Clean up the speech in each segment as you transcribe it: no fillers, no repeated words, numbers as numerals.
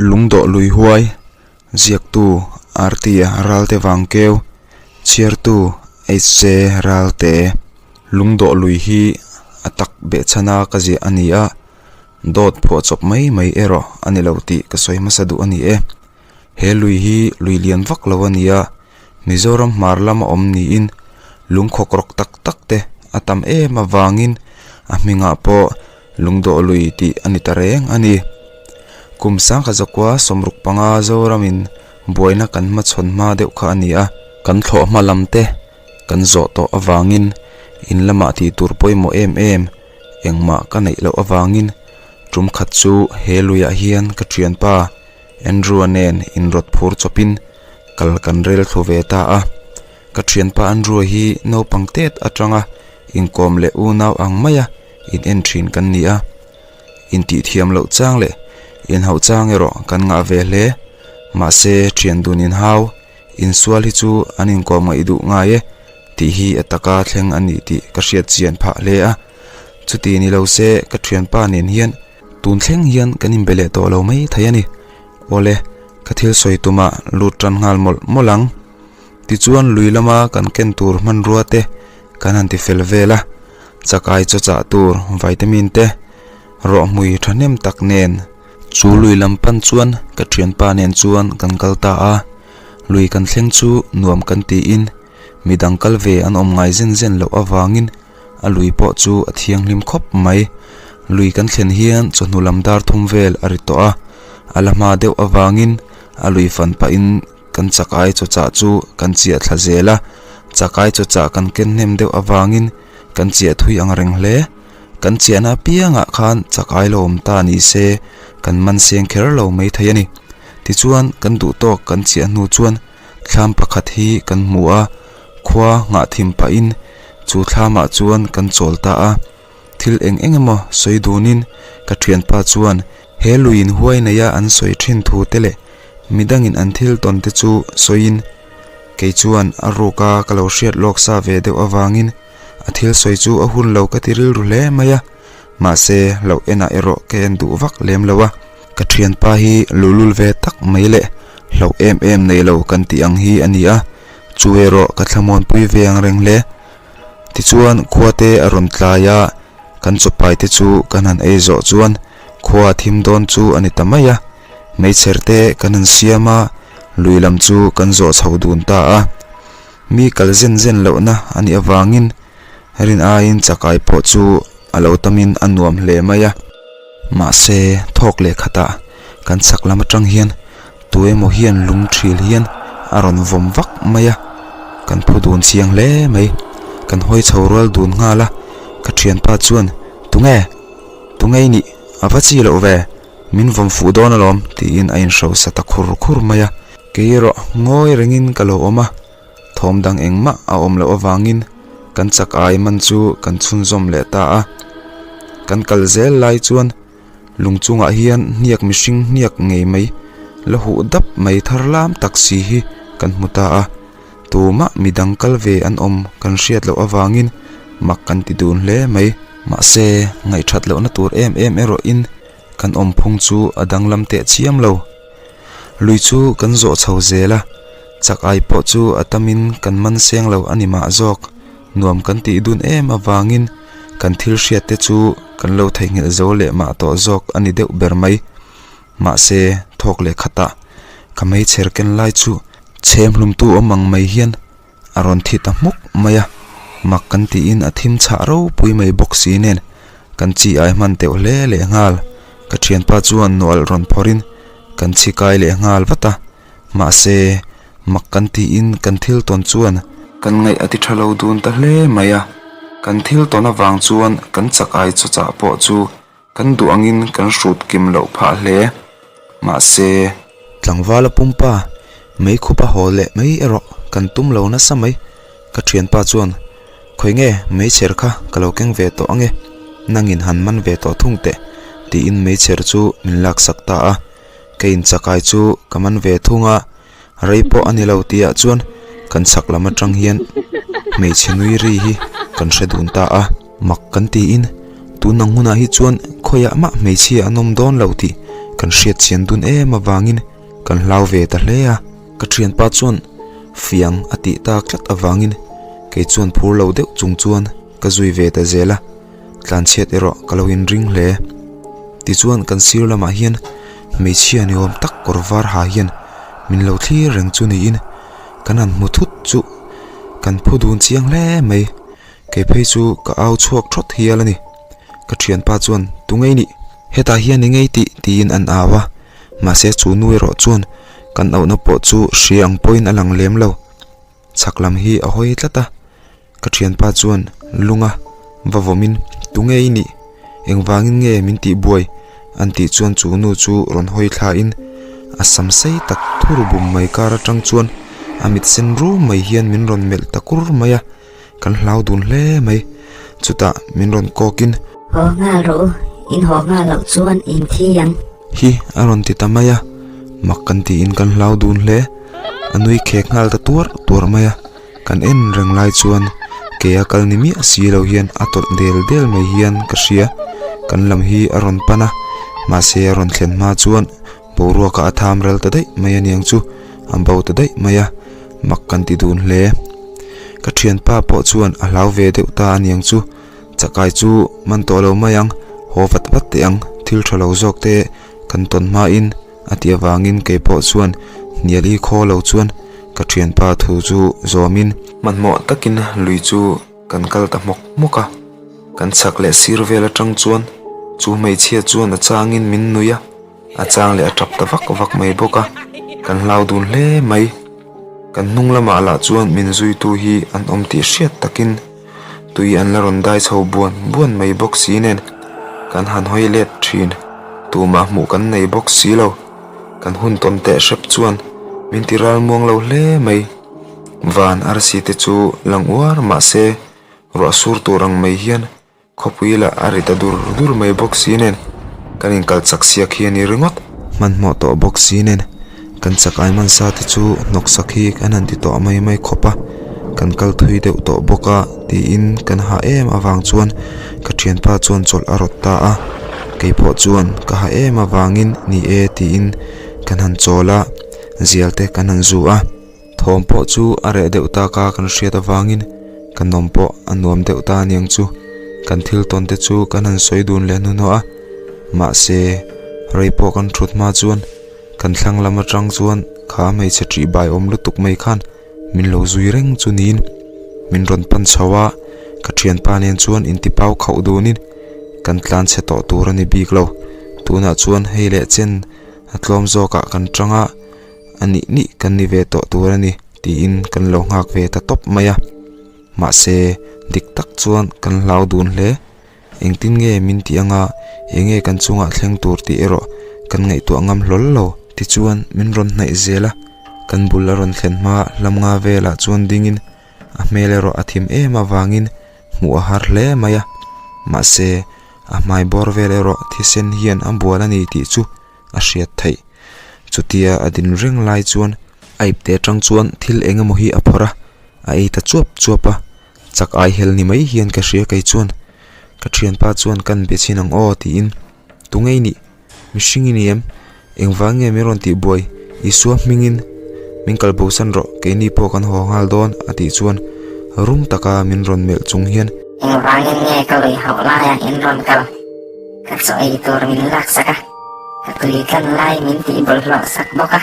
Lungdawh lui huai, ziaktu Arti-a Ralte Vangkeu, chhiartu HJ Ralte. Lungdawh lui hi a tak behchhana ka ziah a ni a, dawt phuahchawp mai mai erawh a ni lo tih ka sawi hmasa duh a ni e. He lui hi lui lian vak lo a ni a, Mizoram hmar lama awm niin lungkhawk rawk tak tak te a tam em avangin a hmingah pawh lungdawh lui tih a ni ta reng a ni. Kum sangkhat zakua sawmruk panga Zoramin buaina kan hmachhawn hma deuh kha a ni a, kan thlawh hma lam te kan zawh tawh avangin in lamah tih tur pawimawh em em engmah ka neih loh avangin tum khat chu he luiah hian ka thianpa Andrew-a nen inrawt phur chawpin kal kan rel thlu ve ta a. Ka thianpa Andrew-a hi naupang tet atanga inkawm leh unau ang maia in en thin kan ni a. Intihthiam loh chang leh inhauh chang erawh kan ngah ve hle. Mahse thian dun inhau, insual hi chu an inkawm ngaih duh ngai e tih hi a taka thleng a ni tih ka hriat chian phah hle a. Chuti ni lo se ka thianpa nen hian Tun thleng hian kan inbe leh tawh lo mai thei a ni. Awle, ka thil sawi tumah lut tan nghal mawlh mawlh ang. Tichuan lui lama kan ken tur hmanrua te kan han ti fel vel a, chakai chaw chah tur vitamin te rawhmui thahnem tak nen chu lui lam pan chuan ka thianpa nen chuan kan kal ta a. Lui kan thleng chu nuam kan tiin midang kal ve an awm ngai zen zen loh avangin A lui pawh chu a thianghlim khawp mai. Lui kan thlen hian chawhnu lam dar thum vel a ri tawh a, a la hma deuh avangin a lui fan pahin kan chakai chawchah chu kan chiah thla zel a, chakai chawchah kan ken hnem deuh avangin kan chiah thui ang reng hle. Kan chiahna apiangah khan chakai lo awm ta ni se kan man seng kher lo mai thei a ni. Tichuan kan duh tawk kan chiah hnu chuan thlam pakhat hi kan hmu a, khua nghah thim pahin chu thlamah chuan kan chawl ta a, thil eng eng emaw sawi dunin ka thianpa chuan he luiin huai neia an sawi thin thu te leh midangin an thil tawn te chu sawiin kei chuan a ruka ka lo hriat lawk sa ve deuh avangin a thil sawi chu a hun lo ka ti rilru hle mai a, mahse loh enah erawh ka en duh vak lem lo a, ka thianpa hi luhlul ve tak mai leh hlauh em em nei lo kan tih ang hi a ni a. Chu erawh ka thlamuanpui ve ang reng hle. Tichuan khua te a rawn tlai a, kan chawpai te chu kan han ei zawh chuan khua a thim dawn chu a ni ta mai a. Hmeichher te kan han siam a, lui lam chu kan zawh chho dun ta a. Mi kal zen zen lohna a nih avangin rin aiin chakai pawh chu a lo tamin a nuam hle mai a. Mahse thawk leh khatah kan chhak lam atang hian Tu emaw hian lung thil hian a rawn vawm vak mai a, kan phu dun chiang hle mai. Kan hawi chho rual dun nghal a, ka thianpa chuan, Tunge? Tunge i nih? A va chi loh ve, min vawm fuh dawn alawm tiin a inhrosa ta khur khur mai a. Kei erawh ngawi rengin ka lo awm a, thawm dang engmah a awm loh avangin kan chak ai man chu kan chhunzawm leh ta a. Kan kal zel lai chuan Lung chungah hian hniak mihring hniak ngei mai la huh dap mai thar lam tak si hi kan hmu ta a, tumah midang kal ve an awm kan hriat loh avangin mak kan ti dun hle mai. Mahse, ngaihthat lohna tur em em erawhin kan awm phung chu a danglam teh chiam lo. Lui chu kan zawh chho zel a, chak ai pawh chu a tamin kan man seng lo a ni mah zawk. Nuam kan tih dun em avangin kan thil hriat te chu kan lo theihnghilh zo leh mah tawh zawk a ni deuh ber mai. Mahse, thawk leh khatah ka meichher ken lai chu chhem hlumtu awm ang mai hian a rawn thi ta hmuk mai a, mak kan tiin a thim chhah ropui mai bawk si nen kan chi ai hman teuh hle leh nghal. Ka thianpa chuan nual rawn phawrhin kan chhi kai leh nghal vat a. Mahse, mak kan tiin kan thil tawn chuan kan ngaih a ti tha lo dun ta hle mai a. Kan thil tawn avang chuan kan chak ai chawchah pawh chu kan duh angin kan hrut kim loh phah hle. Mahse. Tlangvala pumpa mei khupa haw leh mai erawh kan tum lo nasa mai. Ka thianpa chuan, Khawi nge meichher kha ka lo keng ve tawh ange, nangin han man ve tawh thung teh, tiin meichher chu min laksak ta a. Ka inchakai chu ka man ve thung a, rei pawh a ni lo tih ah chuan kan chhak lam atang hian hmeichhe nui ri hi kan hre dun ta a. Mak kan tiin tun ang hunah hi chuan khawiah mah hmeichhia an awm dawn lo tih. Kan hriat chian dun em avangin kan hlau ve ta hle a. Ka thianpa chuan fiang a tih tak tlat avangin kei chuan phur lo deuh chung chuan ka zui ve ta zel a, tlanchhiat erawh ka lo inring hle. Tichuan kan sir lamah hian hmeichhia ni awm tak kawr var ha hian min lo thlir reng chu niin kan han hmu thut chu kan phu dun chiang hle mai. Kei phei chu ka au chhuak thawt hial a ni. Ka thianpa chuan tu ngei nih? Hetah hian i ngei tih tiin an au a, mahse chu nu erawh chuan kan auhna pawh chu hria ang pawhin a lang lem lo. Chhak lam hi a hawi tlat a, ka thianpa chuan lunga va vawmin tu nge i nih? Engvangin nge min tih buai? an tih chuan chu nu chu rawn hawi thlain a sam sei tak thur bum mai kar atang chuan a mit sen rum mai hian min rawn melh ta kur mai a. Kan hlau dun hle mai. Chutah min rawn kawkin. Haw nghal rawh u, in haw nghal loh chuan in thi ang. Hi a rawn ti ta mai a, mak kan tiin kan hlau dun hle. A nui khek nghal ta tuar tuar mai a, kan en reng lai chuan ke a kal ni miah si lo hian a tawlh del del mai hian ka hria. Kan lam hi a rawn pan a, mahse a rawn thlen hma chuan Boruakah a tham ral ta daih mai aniang chu a bo ta daih mai a, mak kan ti dun hle. Ka thianpa pawh chuan a hlau ve deuh ta aniang chu, chakai chu man tawh lo mai ang, haw vat vat teh ang, thil tha lo zawk te kan tawn hmain a ti avangin kei pawh chuan hnial i khaw lo chuan ka thianpa thu chu zawmin hmanhmawh takin lui chu Kan kal ta hmawk hmawk a, kan chhak leh sir vel atang chuan chu hmeichhia chuan a changin min nui a, a chang leh a tap ta vak vak mai bawk a, kan hlau dun hle mai. Kan hnung lamah lah chuan min zuitu hi an awm tih hriat takin tui an la rawn dai chho buan buan mai bawk si nen kan han hawi let thin, tumah hmuh kan nei bawk si lo. Kan hun tawn teh hrep chuan min ti ralmuang lo hle mai. Van arsi te chu lang uar mah se ruah sur tur ang mai hian khawpui lah a ri ta dur dur mai bawk si nen kan inkal chak siak hi a ni ringawt. Hmanhmawh tawh bawk si nen kan chak ai hmansa te chu hnawksak hi kan han ti tawh mai mai khawp a, kan kal thui deuh tawh bawk a tiin kan hah em avang chuan ka thianpa chuan chawlh a rawt ta a, keipawh chuan ka hah em avangin ni e tiin kan han chawl a, zial te kan han zu a. Thawm pawh chu a reh deuh tak a kan hriat avangin ka nawm pawh a nuam deuh ta aniang chu. Kan thil tawn te chu kan han sawi dun leh hnuhnawh a, mahse rei pawh kan thut hma chuan kan thlang lam atang chuan kha hmeichhe ṭih bai awm lutuk mai khan min lo zui reng chu niin min rawn pan chho a, ka thianpa nen chuan intipau khauh dunin kan tlan chhe tawh tur a ni bik lo. Tunah chuan hei leh chen a tlawm zawkah kan tang a. A nih nih kan ni ve tawh tur a ni tiin kan lo nghak ve ta tawp mai a. Mahse dik tak chuan kan hlau dun hle. Engtin nge min tih anga eng nge kan chungah thleng tur tih erawh kan ngaihtuah ngam hlawl lo. Tichuan min rawn hnaih zel a, kan bul a rawn thlen hma hlam nga velah chuan dingin a hmel erawh a thim em avangin hmuh a har hle mai a. Mahse a hmai bawr vel erawh thisen hian a bual a ni tih chu a hriat theih. Chutia a din reng lai chuan a ipte atang chuan thil eng emaw hi a phawrh a, a ei ta chuap chuap a, chak ai hel ni mai hian ka hria kei chuan ka thianpa chuan kan be chhin ang aw tiin tu ngei nih mihring i ni em engvang nge min rawn tih buai Isua hmingin min kal bosan rawh keini pawh kan haw nghal dawn a tih chuan rum taka min rawn melh chung hian Engvangin nge ka lui hauh laiah in rawn kal ka chaw ei tur min laksak a. Ka tui tlan lai min tih bawlhhlawh sak bawk a,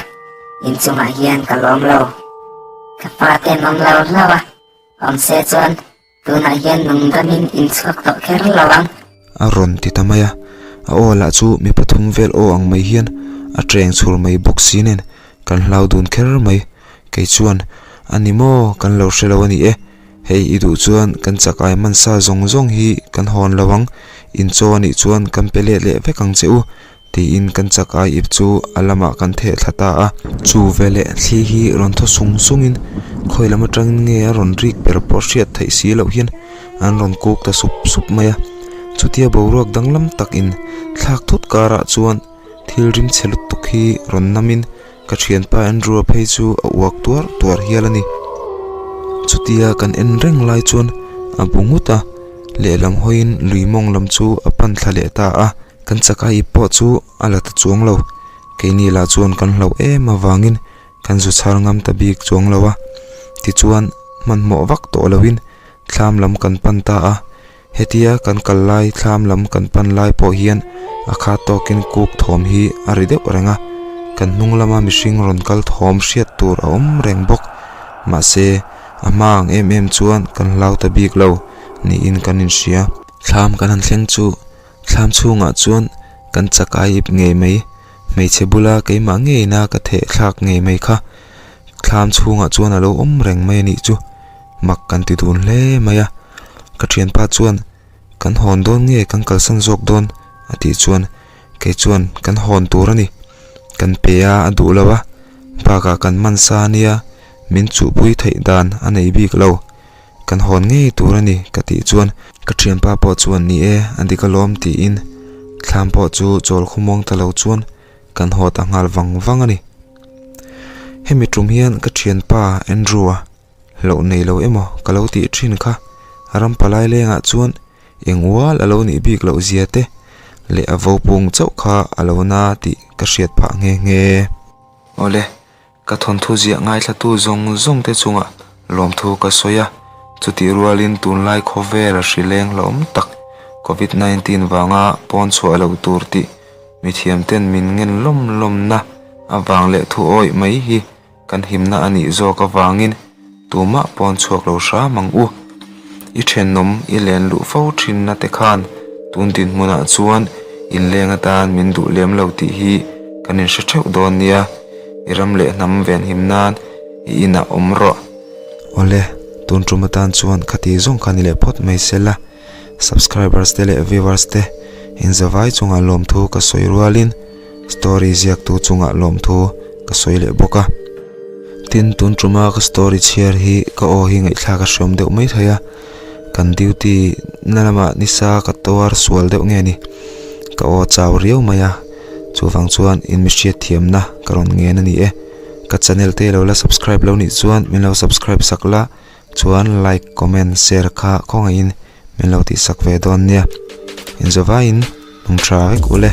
inchungah hian ka lawm lo. Ka fate an awm lo hlauh a, awm se chuan tunah hian nung damin inchhuak tawh kher lo ang. A rawn ti ta mai a, a aw lah chu mi pathum vel aw ang mai hian a cheng chhur mai bawk si nen kan hlau dun kher mai. Kei chuan, A ni maw, kan lo hre lo a ni e. Hei i duh chuan kan chak ai hmansa zawng zawng hi kan hawn lo ang, in chaw a nih chuan kan pe let leh vek ang che u, tiin kan chak ai ip chu a lamah kan theh thla ta a. Chu veleh thli hi rawn thaw sung sungin khawi lam atangin nge a rawn rik ber pawh hriat theih si loh hian an rawn kuk ta sup sup mai a. Chutia boruak danglam takin thlak thut karah chuan thil rimchhe lutuk hi rawn namin Ka thianpa Andrew-a phei chu a uak tuar tuar hial a ni. Chutia kan en reng lai chuan a bu nghut a, lehlam hawiin lui mawng lam chu a pan thla leh ta a. Kan chakai ip pawh chu a la ta chuang lo. Keini lah chuan kan hlauh em avangin kan zu chhar ngam ta bik chuang lo a. Tichuan hmanhmawh vak tawh loin thlam lam kan pan ta a. Hetia kan kal lai thlam lam kan pan lai pawh hian a khat tawkin kuk thawm hi a ri deuh reng a. Kan hnung lama mihring rawn kal thawm hriat tur a awm reng bawk. Mahse a hma ang em em chuan kan hlau ta bik lo niin kan inhria. Thlam kan han thleng chu Thlam chhungah chuan kan chakai ip ngei mai, hmeichhe bula keimah ngeina ka theh thlak ngei mai kha thlam chhungah chuan a lo awm reng mai a nih chu, mak kan ti dun hle mai a. Ka thianpa chuan kan hawn dawn nge kan kalsan zawk dawn a tih chuan kei chuan kan hawn tur a ni, kan pe a a duh lo a, bakah kan man sa ania min chuhpui theih dan a nei bik lo. Kan hawn ngei tur a ni ka tih chuan ka thianpa pawh chuan ni e a dik alawm tiin thlam pawh chu chawl khawmuang ta lo chuan kan haw ta nghal vang vang a ni. Hemi tum hian ka thianpa Andrew-a hlauh nei lo emaw ka lo tih thin kha ram palai lengah chuan eng ual a lo nih bik loh zia te leh a vopung chauh kha a lo na tih ka hriat phah nghe nghe. Awle. Ka thawnthu ziah ngaithlatu zawng zawng te chungah lawmthu ka sawi a, chutih rualin tunlai khawvel a hri leng hlauhawm tak Covid 19 vanga pawn chhuah loh tur tih mithiam ten min ngen lawm lawmna avang leh thu awih mai hi kan himna a nih zawk avangin tumah pawn chhuak lo hram ang u. I thenawm i len luh fo thinna te khan tun dinhmunah chuan inleng atan min duh lem lo tih hi kan inhre theuh dawn nia. I ram leh hnam venhim nan i inah awm rawh. Awle, tun tum atan chuan khati zawng kha ni leh phawt mai se la. Subscribers te leh viewers te inzavai chungah lawmthu ka sawi rualin story ziaktu chungah lawmthu ka sawi leh bawk a. Tin, tun tuma ka story chhiar hi ka aw hi ngaihthlak a hriawm deuh mai thei a, kan duty na lamah nisa ka tuar sual deuh nge ni, ka aw chau riau mai a, chuvang chuan in mi hriat thiamna ka rawn ngen a ni e. Ka channel te lo la subscribe lo nih chuan min lo subscribe sak la. Chuan like, comment, share kha khawngaihin min lo tihsak ve dawn nia. Inzawvaiin lung tha vek ule.